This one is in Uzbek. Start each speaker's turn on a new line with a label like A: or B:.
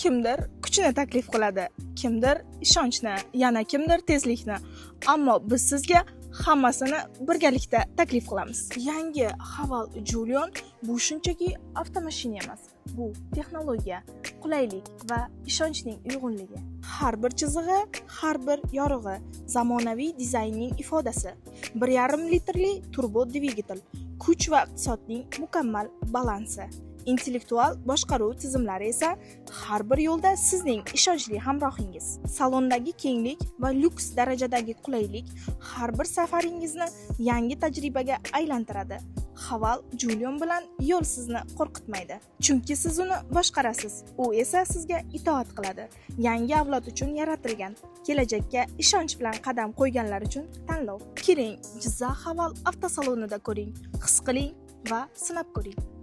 A: Kimdir kuchini taklif qiladi, kimdir ishonchni, yana kimdir tezlikni. Ammo biz sizga hammasini birgalikda taklif qilamiz. Yangi Haval Jolion bu shunchaki avtomashina emas. Bu texnologiya, qulaylik va ishonchning uyg'unligi. Har bir chizig'i, har bir yorug'i zamonaviy dizaynning ifodasi. 1,5 litrli turbo dvigatel, kuch va iqtisodning mukammal balansi. Intellektual boshqaruv tizimlari esa har bir yo'lda sizning ishonchli hamrohingiz. Salondagi kenglik va lyuks darajadagi qulaylik har bir safaringizni yangi tajribaga aylantiradi. Haval Jolion bilan yo'l sizni qo'rqitmaydi, chunki siz uni boshqarasiz, u esa sizga itoat qiladi. Yangi avlod uchun yaratilgan, kelajakka ishonch bilan qadam qo'yganlar uchun tanlov. Keling, Jizzax Haval avtosalonida ko'ring, his qiling va sinab ko'ring.